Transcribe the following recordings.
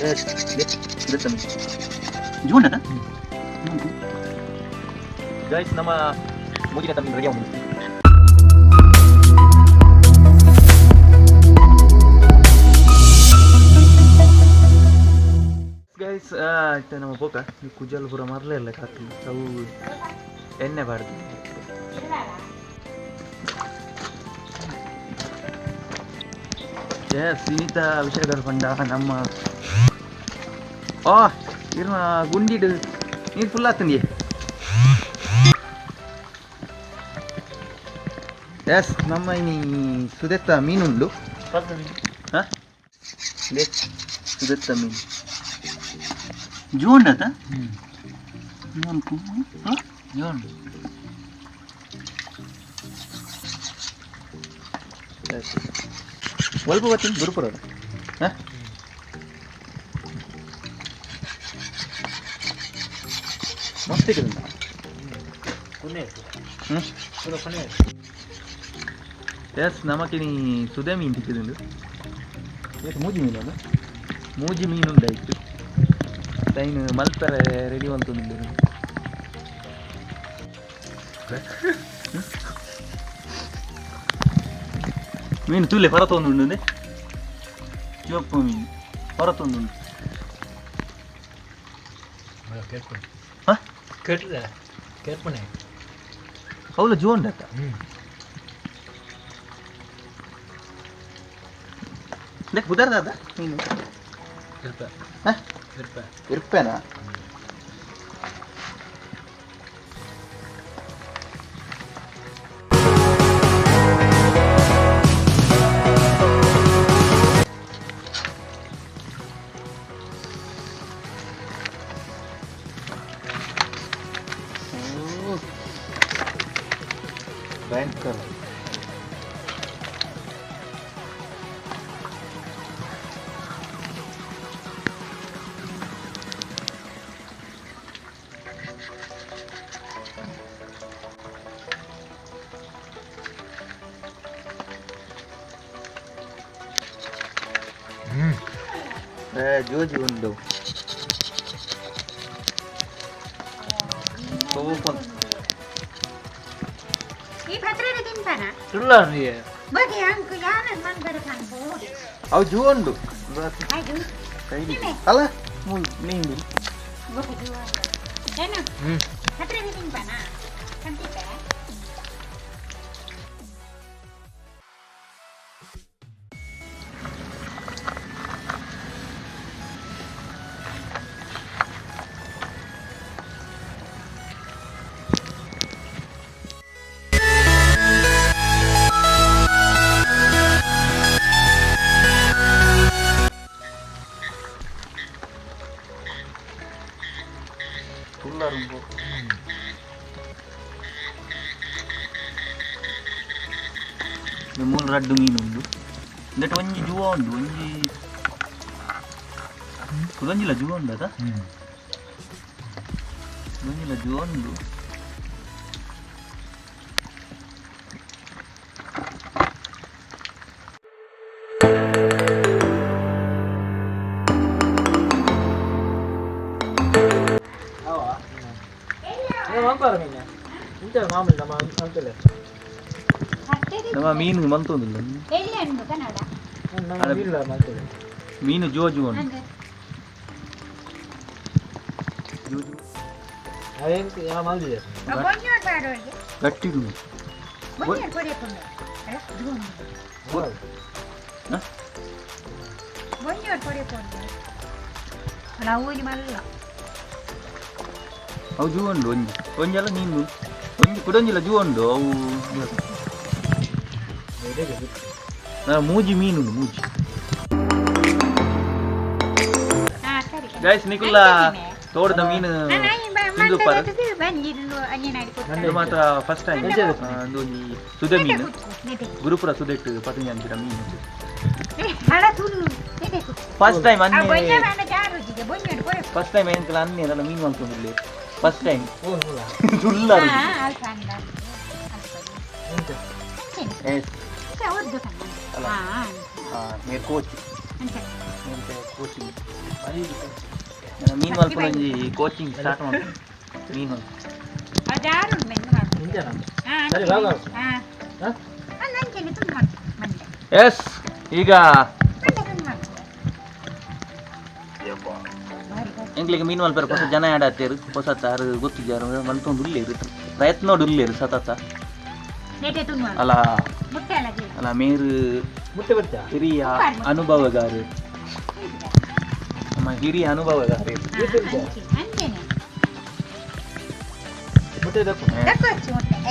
ಸುದೆತ್ತ ಮೀನು ಜೋಂಡದ ಗೈಸ್ ನಮ್ಮ ಮೂಜಿನ ತಮ್ಮ ರೆಡಿ ಆಗುದು. ಗೈಸ್ ಇತ್ತೆ ನಮ್ಮ ಪೋಕ ಕುಜಲ್ ಪೂರ ಮರಲೇ ಇಲ್ಲ ಕಾಕಿ ಅವು ಎಣ್ಣೆ ಬಾರ್ದು. ಎಸ್ ಸುನೀತ ವಿಷಯದ ಪಂಡ ನಮ್ಮ ಆ ಇರ್ನ ಗುಂಡಿಡು ನೀರು ಫುಲ್ ಆತಂದಿ. ಎಸ್ ನಮ್ಮ ಇನಿ ಸುದೆತ್ತ ಮೀನುಂಡು. ಹಾಂ ಸುದೆತ್ತ ಮೀನು ಜೋಂಡದ ಜೋಂಡು. ಒಲ್ಪ ಬರ್ತೀನಿ ಗುರುಪುರ. ಹಾಂ ಮಸ್ತ್ ಇಕ್ಕುಂಡ. ಹ್ಞೂ ಎಸ್ ನಮಕಿನಿ ಸುದೆ ಮೀನು ತಿಕ್ಕಿದುಂಡು. ಏತ್ ಮೂಜಿ ಮೀನು ಅಲ್ಲ ಮೂಜಿ ಮೀನು ಉಂಡಾಯ್ತು. ಟೈನ್ ಮಲ್ಪರೆ ರೆಡಿ ಮಂತೊಂದುಂಡು. ಮೀನು ತೂಲೆ ಪರತೊಂದುಂಡು. ಚಿವಪ್ಪ ಮೀನು ಪರತೊಂದುಂಡು. ಹಾಂ ಹೌದು ಜೋಂಡತ್ತ. ಲೆ ಬುಧರ್ದಾದ ಮೀನು ಹಾಂ ಇರ್ಪೇನಾ? ಭಯಂಕರ ಜೋಜಿ ಉಂಡು ಸೋಪನ್. ಈ ಪತ್ರದ ತಿಂತಾನ ಬಗೆ ಅಂಕು ಯಾನ ಮಂದರ ಕಾಣ್ಬೋ. ಅವು ಜೂ ಉಂಡು. ಆಯ್ತು. ಅಲ್ಲ ಮೂಲ್ ನೀನು ಬೊಕ ಜೂವ ಏನು ಪತ್ರದ ತಿಂತಾನ ಕಂತಿದ್ದೆ. ತುಳ್ಳಾರುಂಬು ಮೂಲು ರಡ್ಡು ಮೀನು ಉಂಡು. ಇಂದೆಟ್ ಒಂಜಿ ಜೂವ ಉಂಡು ಒಂಜಿ ಕುದೊಂಜಿಲ ಜೂವ ಉಂಡು ಅದ ಒಂಜಿಲ ಜೂವ ಉಂಡು. ನಮ್ಮ ಮೀನು ಮಂತೊಂದಿಲ್ಲ. ಎಲ್ಲಿ ಉಂಡು ಕನ್ನಡ? ಮೀನು ಜೋ ಜೋ ಉಂಡು. ಅಂದೆ. ಬೊಂಜೋಡ್ ಬಾಡೋಳಿಗೆ ಗಟ್ಟಿ ಉಂಡು. ಬೊಂಜೋಡ್ ಕೊರೆಪುಂಡು ಅಲ್ಲ ಜೂ ಉಂಡು. ಹ? ಬೊಂಜೋಡ್ ಕೊರೆಪುಂಡು ಅಲ್ಲ ಅವು ಮಲ್ಲ. ಅವು ಜೂ ಉಂಡು ಒಂಜಿ ಒಂಜಲ್ಲ ಮೀನು ಒಂಜಿ ಕುಡೊಂಜಿಲ ಜೂ ಉಂಡು ಅವು. ಮೂಜಿ ಮೀನು ಉಂಡು ಮೂಜಿ. ಹಾ ಸರಿ. ಗೈಸ್ ನಿಕುಲ್ಲ ತೋಟದ ಮೀನು ತಿಂದು ಪಾರ. ಇದು ಮಾತ್ರ ಫಸ್ಟ್ ಟೈಮ್ ಒಂದು ಒಂಜಿ ಸುದೆ ಮೀನು ಗುರುಪುರ ಸುದೆಟ್ಟು ಪತಂಜಂತಿರ ಮೀನು ಫಸ್ಟ್ ಟೈಮ್ ಅನ್ನೆ. ಫಸ್ಟ್ ಟೈಮ್ ಎಂಕಲ ಅನ್ನೆ ಅದನ್ನ ಮೀನು ಮಂತೊಂದುಲ್ಲೆ ಫಸ್ಟ್ ಟೈಮ್ ತುಲ್ಲ. ಎಸ್ ಅಲ್ಲ. ಮೇರ್ ಕೋಚ್. ಕೋಚಿಂಗ್ ಮೀನು ಮಲ್ಪುನೊಂಜಿ ಕೋಚಿಂಗ್ ಸ್ಟಾರ್ಟ್ ಮಾಡ್ತೀನಿ ಮೀನು ಎಸ್ ಈಗ ಎಂಕ್ಲಿಗೆ ಮೀನು ಮಲ್ಪರ ಹೊಸ ಜನ ಆಡತ್ತೇರು ಹೊಸ ತಾರು ಗೊತ್ತಿದ್ದಾರು ಮಲ್ತೊಂದು ಉಲ್ಲೇರು ಪ್ರಯತ್ನ ಉಲ್ಲೇರು ಸತತ ಅಲ್ಲ ಅಲ್ಲ ಮೇರು ಹಿರಿಯ ಅನುಭವಗಾರು ನಮ್ಮ ಹಿರಿಯ ಅನುಭವಗಾರು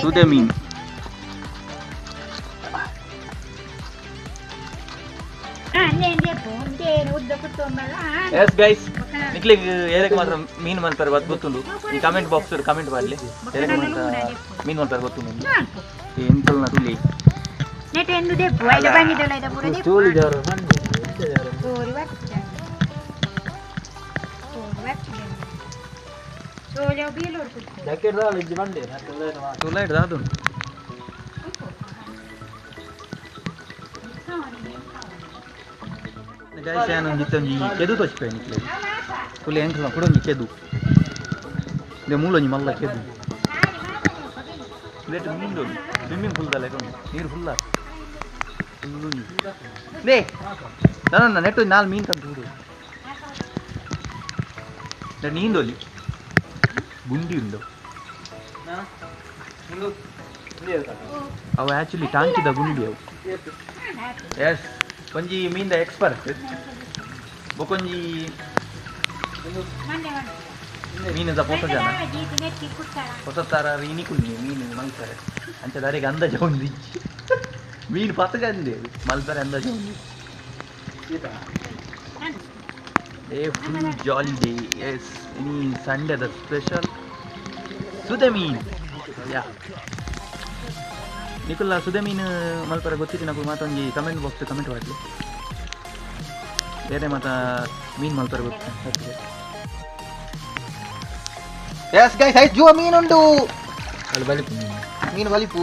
ಸುದೆ ಮೀನು ಎಸ್ ಗೈಸ್ ನಿಕ್ಲಿಗ್ ಏರಕ್ಕೆ ಮಾತ್ರ ಮೀನು ಮಲ್ಪರೆ ಗೊತ್ತುಂಡು ಈ ಕಮೆಂಟ್ ಬಾಕ್ಸ್ ಕಮೆಂಟ್ ಮಾಡಲಿ ಏರಕ್ಕೆ ಮಾತ್ರ ಮೀನು ಮಲ್ಪರೆ ಗೊತ್ತುಂಡು ಎಂತಲ್ಲ ತುಲಿ ಗೈಸ್ ಯಾನೊಂಜಿ ಇತ್ತೊಂಜಿ ಕೆದು ತೋಚಿಪೆ ನಿಕ್ಲೆ ತುಲೆ ಎಂಕಲ್ನ ಕುಡೊಂಜಿ ಕೆದು ದೆ ಮೂಲೊಂಜಿ ಮಲ್ಲ ಕೆದು ಲೇಟ್ ಮೀನು ಸ್ವಿಮ್ಮಿಂಗ್ ಪೂಲ್ ದಲ್ಲ ನೀರು ಫುಲ್ಲ ಫುಲ್ಲು ಲೇ ನಾನು ನೆಟ್ಟು ನಾಲ್ ಮೀನು ತಂದು ಹುಡು ನೀಂದೊಲಿ ಗುಂಡಿ ಉಂಡು ಅವು ಆ್ಯಕ್ಚುಲಿ ಟಾಂಕಿದ ಗುಂಡಿ ಅವು. ಎಸ್ ಒಂಜಿ ಮೀನ್ದ ಎಕ್ಸ್ಪರ್ಟ್ ಬೊಕೊಂಜಿ ಮೀನದ ಪೊಸ ಜನ ಹೊಸ ತರ ಇನಿ ಕುഞ്ഞಿ ಮೀನು ಮಲ್ಪರೆ ಅಂಚ ದಾರಿಗೆ ಅಂದಾಜ ಒಂದು ಮೀನು ಪತಗಂದೆ ಮಲ್ಪರೆ ಅಂದಾಜ ಒಂದು a full jolly day. Yes ಇನಿ ಸಂಡೇದ ಸ್ಪೆಷಲ್ ಸುದೆ ಮೀನು. ಯಾ ನಿಕುಲ್ಲ ಸುದೆ ಮೀನು ಮಲ್ಪರೆ ಗೊತ್ತಿತ್ತು ನಕುಲ್ ಮಾತೊಂಜಿ ಕಮೆಂಟ್ ಬಾಕ್ಸ್ ಕಮೆಂಟ್ ಮಾಡಲಿ ಬೇರೆ ಮಾತ ಮೀನು ಮಲ್ಪರೆ ಗೊತ್ತು. ಎಸ್ ಗೈಸ್ ಐಸ್ ಜುವ ಮೀನುಂಡು ಅಲ್ಲಿ ಬಲಿಪು ಮೀನು ಬಲಿಪು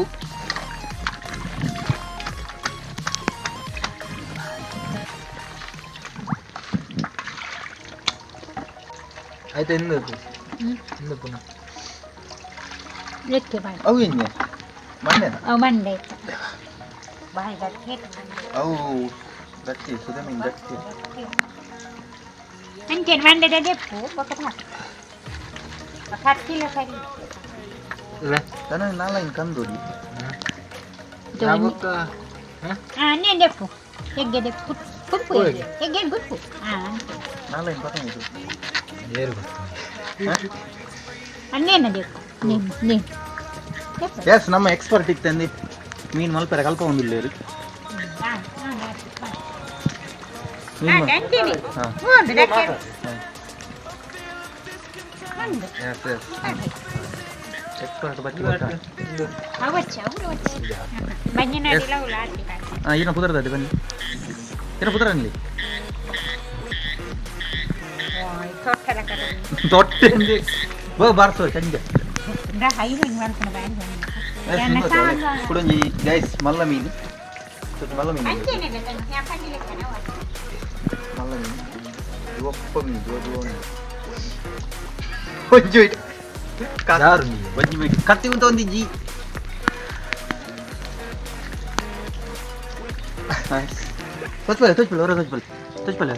ಆಯ್ತು ಎಂದು ಎಂದು ಪುನಃ ಅವು ಎಂಜೆ ಮಂಡೆನಾ? ಅವು ಮಂಡೆ ಬಾಯಿ ಗಟ್ಟಿ. ಅವು ಗಟ್ಟಿ ಸುದೆ ಮೀನು ಗಟ್ಟಿ. ಅಂಚೆನ್ ಮಂಡೆದ ದೆಪ್ಪು ಬೊಕ್ಕ ಕತ್ತಿಲ್ಲ ಸರಿ. ತನ ನಾಲೈನ್ ಕಂದೋಡಿ ನೇನು ದೆಪ್ಪು ಎಗ್ಗೆ ದೆಪ್ಪು ಕುಪ್ಪು ಎಗ್ಗೆ ಗುಪ್ಪು. ಹಾಂ ನಾಲೈನ್ ಪತಂಗ ಏರು ಅನ್ನೇನ ದೆಪ್ಪು ನೇನು ನೇನು. ಎಸ್ ನಮ್ಮ ಎಕ್ಸ್ಪರ್ಟ್ ಇತ್ತಂದು ಮೀನು ಮಲ್ಪರೆ ಕಲ್ಪ ಒಂದಿಲ್ಲೇರು ಮೀನು. ಹಾಂ ಎಸ್ ಎಸ್ ಎಕ್ಸ್ಪರ್ಟ್ ಬತ್ತಿ ಗೊತ್ತಾ? ಹಾಂ ಏನೋ ಪುದರ್ದದೆ ಬನ್ನಿ ಏನೋ ಪುದರ ಅಲ್ಲಿ ತೊಟ್ಟೆ ಬೋ ಬಾರ್ಸೋ ಚಂಜೆ ಕುಡೊಂಜಿ ಗೈಸ್ ಮಲ್ಲ ಮೀನು ಮಲ್ಲ ಮೀನು ಮಲ್ಲ ಮೀನು ಒಪ್ಪ ಮೀನು ಜೋ ಜೋ ಒಂಜಿ ಒಂಜಿ ಮೀನು ಕತ್ತಿ ಉಂತ ಒಂದು ಜಿ ತೋಚ್ಪಲೆ ತೋಚ್ಪಲೆ ಹೊರ ತೋಚ್ಪಲೆ ತೋಚ್ಪಲೆ.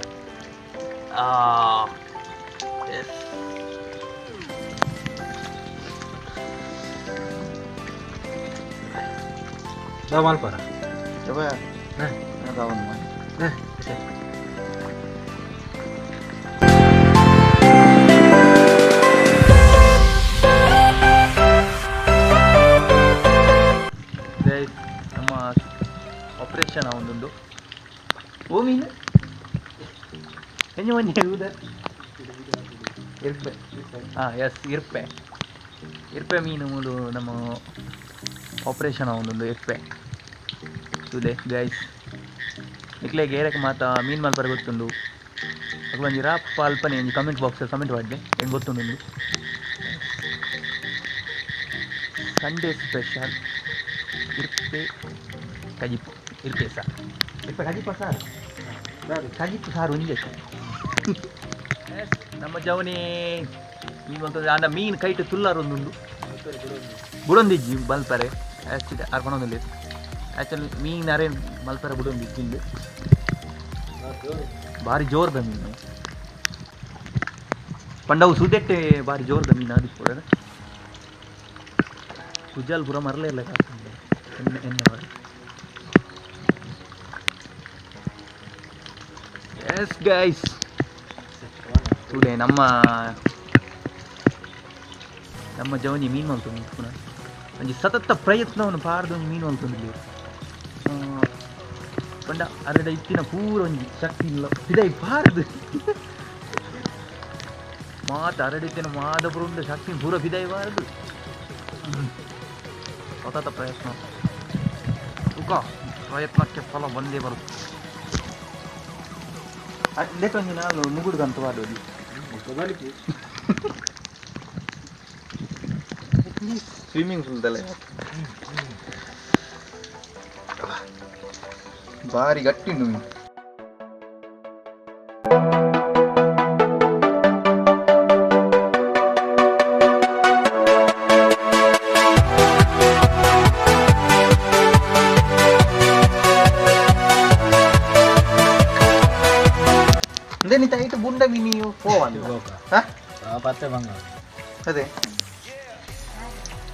ಎಸ್ ಮಲ್ಪರ ನಮ್ಮ ಆಪರೇಷನ್ ಒಂದೊಂದು ಓ ಮೀನು ಎಂಜ ಮಂಜೆ ಊದ ಇರ್ಪೆ. ಹಾಂ ಎಸ್ ಇರ್ಪೆ ಇರ್ಪೆ ಮೀನು ಮೂಲು ನಮ್ಮ ಆಪರೇಷನ್ ಒಂದೊಂದು ಇರ್ಪೆ ತೂಲೆ ಗೈಸ್ ನಿಕ್ಲೆ ಗೇರಕ್ಕೆ ಮಾತ ಮೀನು ಮಲ್ಪರೆ ಗೊತ್ತುಂಡು ಅಕ್ಲು ಒಂಜಿ ರಾಪ್ ಅಲ್ಪನೆ ಒಂಜಿ ಕಮೆಂಟ್ ಬಾಕ್ಸ್ ಕಮೆಂಟ್ ಮಾಡಿದೆ ಹೆಂಗೆ ಗೊತ್ತುಂಡು ನಿಮ್ಗೆ. ಸಂಡೇ ಸ್ಪೆಷಲ್ ಇರ್ಪೆ ಕಜಿಪು ಇರ್ಪೆ ಸಾರ್ ಇರ್ಪೆ ಕಜಿಪ ಸಾರ್. ಕಜಿಪ್ಪು ಸಾರು ಒಂಜೆ ನಮ್ಮ ಜವನಿ ಮೀನು ಅಂತಂದ್ರೆ ಅಂಡ ಮೀನು ಕೈಟ್ ತುಲ್ಲಾರ ಒಂದುಂಡು ಬುಡೊಂದಿಜ್ಜಿ ಮಲ್ಪರೆ ಆಕ್ಚುಲಿ ಅರ್ಪಣೊಂದಿಲ್ಲ ಆ್ಯಕ್ಚುಲಿ ಮೀನು ಅರೆ ಮಲ್ಪರೆ ಬುಡೊಂದಿಜ್ಜಿಂದು ಭಾರಿ ಜೋರ್ದ ಮೀನು ಪಂಡವು ಸುದೆಟ್ಟೆ ಭಾರಿ ಜೋರ್ದ ಮೀನು ಅದು ಕೂಡ ಕುಜಾಲ್ ಪೂರ ಮರಲೇ ಇಲ್ಲ ಎಣ್ಣೆ ಎಣ್ಣೆ ಮರ. ಎಸ್ ಗೈಸ್ ಟುಡೇ ನಮ್ಮ ನಮ್ಮ ಜವನಿ ಮೀನು ಮಲ್ತೊಂದು ಪುನಃ ಒಂಜಿ ಸತತ ಪ್ರಯತ್ನವನ್ನು ಪಾರ್ದು ಒಂಜಿ ಮೀನು ಮಲ್ತೊಂದು ಪಂಡ ಅರೆಡ ಇತ್ತಿನ ಪೂರ ಒಂಜಿ ಶಕ್ತಿ ಇಲ್ಲ ಪಿದೈ ಪಾರ್ದು ಮಾತ ಅರಡಿತ್ತಿನ ಮಾದ ಪೂರ ಶಕ್ತಿ ಪೂರ ಪಿದೈ ಪಾರ್ದು ಸತತ ಪ್ರಯತ್ನ ಸುಖ ಪ್ರಯತ್ನಕ್ಕೆ ಫಲ ಬಂದೇ ಬರುತ್ತೆ. ಅದಕ್ಕೊಂದು ನಾನು ಮುಗುಡ್ಗಂತ ಮಾಡೋದು ಸ್ವಿಮ್ಮಿಂಗ್ ಪೂಲ್ದಲ್ಲ ಭಾರಿ ಗಟ್ಟಿ ಉಂಟು ಮೀನು. ನೀ ಬುಂಡ ಮೀನಿ ಪೋವನ್ ಪತ್ತೆ ಬಂಗ ಅದೇ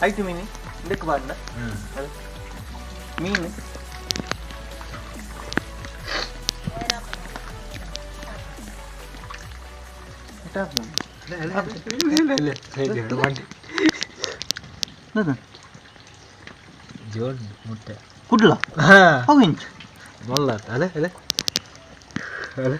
ಆಯ್ತು ಮೀನಿ ಇದಕ್ಕೆ ಬಾರ್ದ ಮೀನು ಜೋರ್ ಮುಟ್ಟೆ ಕುಡ್ಲ ಅವು ಇಂಚು ಮೊಲ್ಲ ಅಲೆ ಅಲೆ ಅಲೆ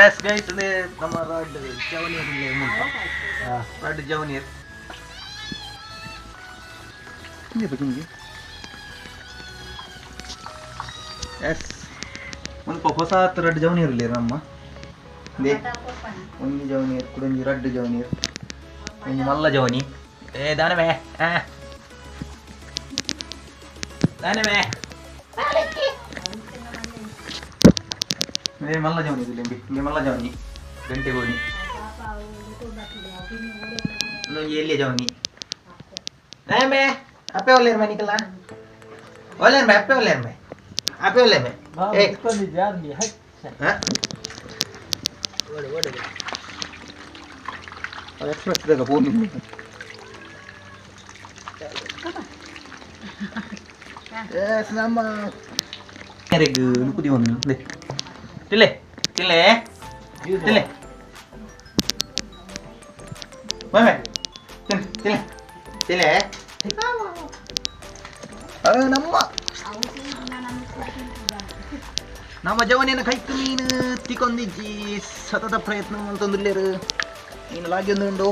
ಎಸ್ ಗೈಸ್ ನಮ್ಮ ರಾಡ್ ಜವನಿಯರ್ ರಾಡ್ ಜವನಿಯರ್ ಎಸ್ ಒಂದು ಹೊಸ ರಡ್ಡ್ ಜವನಿಯರ್ ಇಲ್ಲ ನಮ್ಮ ಒಂಜಿ ಜವನಿಯರ್ ಕುಡೊಂಜಿ ರಡ್ಡ್ ಜವನಿಯರ್ ಒಂಜಿ ಮಲ್ಲ ಜವನಿ ಏ ದಾನಮೇ ದಾನಮೇ ಏ ಮಲ್ಲ ಜವನಿ ಇದು ಇಂಬಿ ಮಲ್ಲ ಜವನಿ ಗಂಟೆ ಗೋಣಿ ಒಂಜಿ ಎಲ್ಲಿಯ ಜವನಿ ದಾನಮೇ ಅಪ್ಪೆ ಒಲ್ಲೇರ್ ಮನಿಕಲ್ಲ ಒಲ್ಲೇರ್ ಮೇ ಅಪ್ಪೆ ಒಲ್ಲೇರ್ ಮೇ ಅಪ್ಪೆ ಒಲ್ಲೇರ್ ಮೇ ಏ ಹಾಂ ಎಕ್ಸ್ಪ್ರೆಸ್ ದಾಗ ಫೋನ್ ಎಸ್ ನಮ್ಮ ಯಾರಿಗೆ ನುಕುದಿ ಒಂದು ತಿಲ್ಲೆ ತಿಲ್ಲೆ ತಿಲ್ಲೆ ಮಮ್ಮೆ ತಿನ್ ತಿಲ್ಲೆ ತಿಲ್ಲೆ ನಮ್ಮ ನಮ್ಮ ಜವನಿನ ಕೈಕ್ ಮೀನು ತಿಕ್ಕೊಂದಿಜ್ಜಿ ಸತತ ಪ್ರಯತ್ನ ಮಲ್ತೊಂದುಲ್ಲೆರ್ ಮೀನು ಲಾಗಿ ಉಂಡು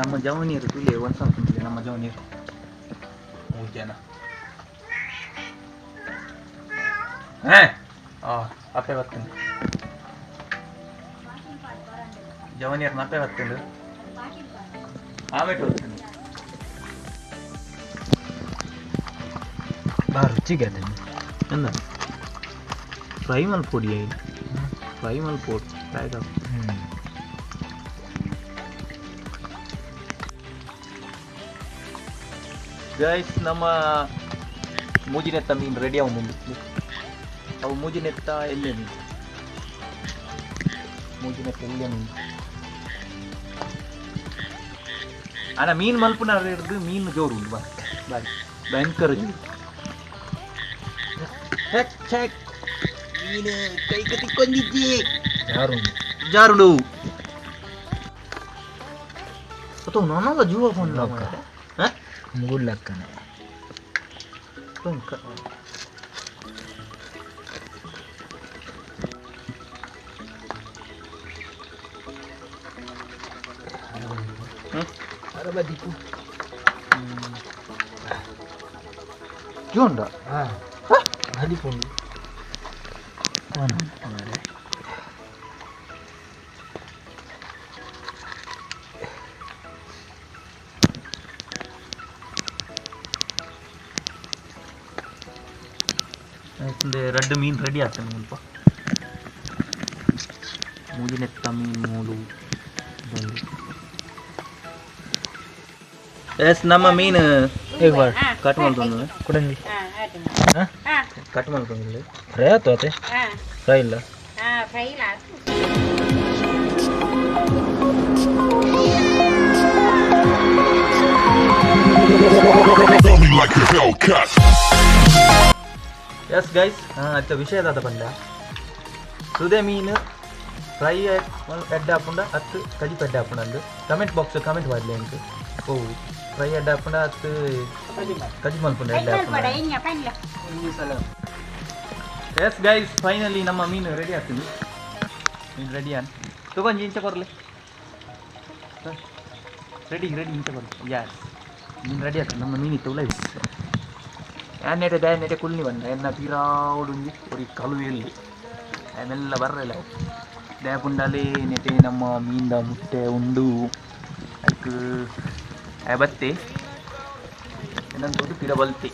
ನಮ್ಮ ಜವನಿಯರು ತುಲೆ ಒಂದು ಸ್ವಲ್ಪ ನಮ್ಮ ಜವನಿಯರು ಮೂರು ಜನ ಹಾಂ ಅಪ್ಪೆ ಬರ್ತೇನೆ ಜವನಿಯರ್ ನಪ್ಪೆ ಬರ್ತೇನೆ ಆಮೇಲೆ ಬರ್ತೇನೆ ಬಾ ರುಚಿಗೆ ಅದೇ ಎಂದ ಫ್ರೈ ಮಲ್ಪೊಡಿ ಆಯ್ತು ಫ್ರೈ ಮಲ್ಪೊಡಿ ಫ್ರೈ ಗೈಸ್ ನಮ್ಮ ಮೂಜಿನೆತ್ತ ಮೀನು ರೆಡಿ ಆവുಂದು. ಅವು ಮೂಜಿನೆತ್ತ ಎಲ್ಲೆ ಮೀನು ಮೂಜಿನೆತ್ತ ಎಲ್ಲೆ ಮೀನು ಅಣ್ಣ ಮೀನು ಮಲ್ಪುನ ಹಿಡಿದು ಮೀನು ಜೋರು ಉಂಟು ಬಾ ಬಾರಿ ಭಯಂಕರ ಜೋರು. ಚೆಕ್ ಚೆಕ್ ಮೀನು ಕೈ ತಿಕ್ಕೊಂದಿಜ್ಜಿ ಜಾರು ಜಾರುಡು ಅಥವಾ ನನ್ನಲ್ಲ ಜೀವ ಕೊಂಡ ಹಾಂ ಮುಗುಡ್ಲಕ್ಕನೆ ಅರಬದಿಕು ಜೋಂಡ ಹಾಂ ಹಲಿಪುಂಡು ರಡ್ಡು ಮೀನು ರೆಡಿ ಆಗ್ತದೆ ಮುಲ್ಪ ಮೂಜಿನೆತ್ತ ಮೀನು ಮೂಲು ಎಸ್ ನಮ್ಮ ಮೀನು ಕಟ್ ಮಾಡ್ಕೊಂಡು ಕುಡಂಗಿ ಕಟ್ ಮಾಡ್ಕೊಂಡು ಫ್ರೈ ಆಯ್ತು ಅತ್ತೆ ಫ್ರೈ ಇಲ್ಲ ಫ್ರೈ ಇಲ್ಲ. ಎಸ್ ಗೈಸ್, ಅಚ್ಚ ವಿಷಯದಾದ ಪಂಡ ಸುದೆ ಮೀನು ಫ್ರೈ ಎಡ್ಡೆ ಹಾಪುಂಡ ಅತ್ತು ಕಜಿಪ್ ಎಡ್ಡೆ ಹಾಪುಂಡ ಅಂದು ಕಮೆಂಟ್ ಬಾಕ್ಸ್ ಕಮೆಂಟ್ ಮಾಡಲಿ ಅಂಕ. ಓ ಫ್ರೈ ಎಡ್ಡೆ ಹಾಪುಂಡ ಅತ್ತು ಕಜಿ ಮಲ್ಪುಂಡ ಎಡ್ಡೆ ಹಾಪುಂಡ. ಎಸ್ ಗೈಸ್, ಫೈನಲಿ ನಮ್ಮ ಮೀನು ರೆಡಿ ಆಗ್ತದೆ. ಮೀನು ರೆಡಿ ಅನ್ ತಗೊಂಜಿ ಇಂಚ ಕೊರ್ಲೆ. ರೆಡಿ ರೆಡಿ ಇಂಚ ಕೊರ್ಲೆ. ಯಸ್, ಮೀನು ರೆಡಿ ಆಗ್ತದೆ. ನಮ್ಮ ಮೀನು ಇತ್ತು ಯಾನ್ನೇಟೆ ದಾಯನೇಟೆ ಕುಲ್ನಿ ಬಂದ ಎನ್ನ ಪಿರಾವುಡುಂಜಿ ಒರಿ ಕಳುವೆಲ್ಲಿ ಆಮೇಲೆ ಬರ್ರಲ್ಲ ದಾಯಪುಂಡಲಿ ನೆಟೆ ನಮ್ಮ ಮೀನ್ದ ಮುಟ್ಟೆ ಉಂಡು ಅದಕ್ಕೆ ಬತ್ತಿ ಇನ್ನೊಂದು ಪಿರ ಬಲ್ತಿ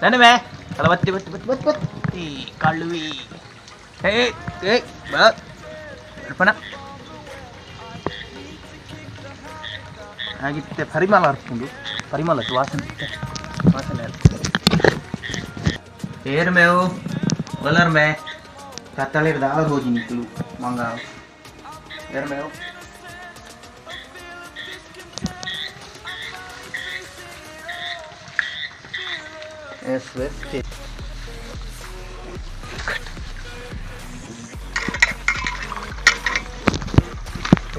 ನಾನು ಮೇ ಅಲ್ಲ ಬತ್ತಿ ಬತ್ತಿ ಬತ್ತಿ ಬತ್ತಿ ಬತ್ತಿ ಕಳುವಿ ಹೇ ಏ ಬಾ ಅರ್ಪಣ ಆಗಿತ್ತೆ ಪರಿಮಳ ಅರ್ಪುಂಡು ಪರಿಮಳ ವಾಸನೆ ವಾಸನೆ ಏರ್ ಮೇವು ಒಲರ್ ಮೇ ಕತ್ತಳಿರ್ದ ಹೋಗಿ ನಿಕ್ಕಲು ಮಂಗ ಏರ್ ಮೇವು. ಎಸ್ ಎಸ್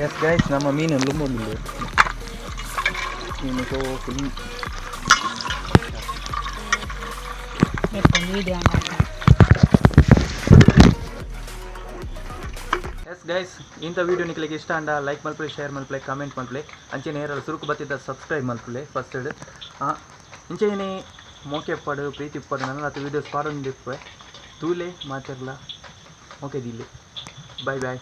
ಎಸ್ ಗೈಸ್, ನಮ್ಮ ಮೀನು ಲುಂಬೊಂದು ಮೀನು ಸೋಕು. ಎಸ್ ಗೈಸ್, ಇಂಥ ವೀಡಿಯೋ ನಿಕ್ಲಿಗೆ ಇಷ್ಟ ಅಂಡ ಲೈಕ್ ಮಲ್ಪಲೆ, ಶೇರ್ ಮಲ್ಪಲೆ, ಕಮೆಂಟ್ ಮಲ್ಪಲೆ. ಅಂಚೆ ನೇರ ಸುರುಕು ಬತ್ತಿದ್ದ ಸಬ್ಸ್ಕ್ರೈಬ್ ಮಲ್ಪಲೆ ಫಸ್ಟ್. ಇಂಚೆನೆ ಮೋಕೆ ಪಡು ಪ್ರೀತಿ ಪಡು ನನ್ನ ಹತ್ತು ವೀಡಿಯೋಸ್ ಪಾಡೊಂದಿಪ್ಪೆ ತೂಲೆ ಮಾತಿರ್ಲ. Okay Delhi, bye boy.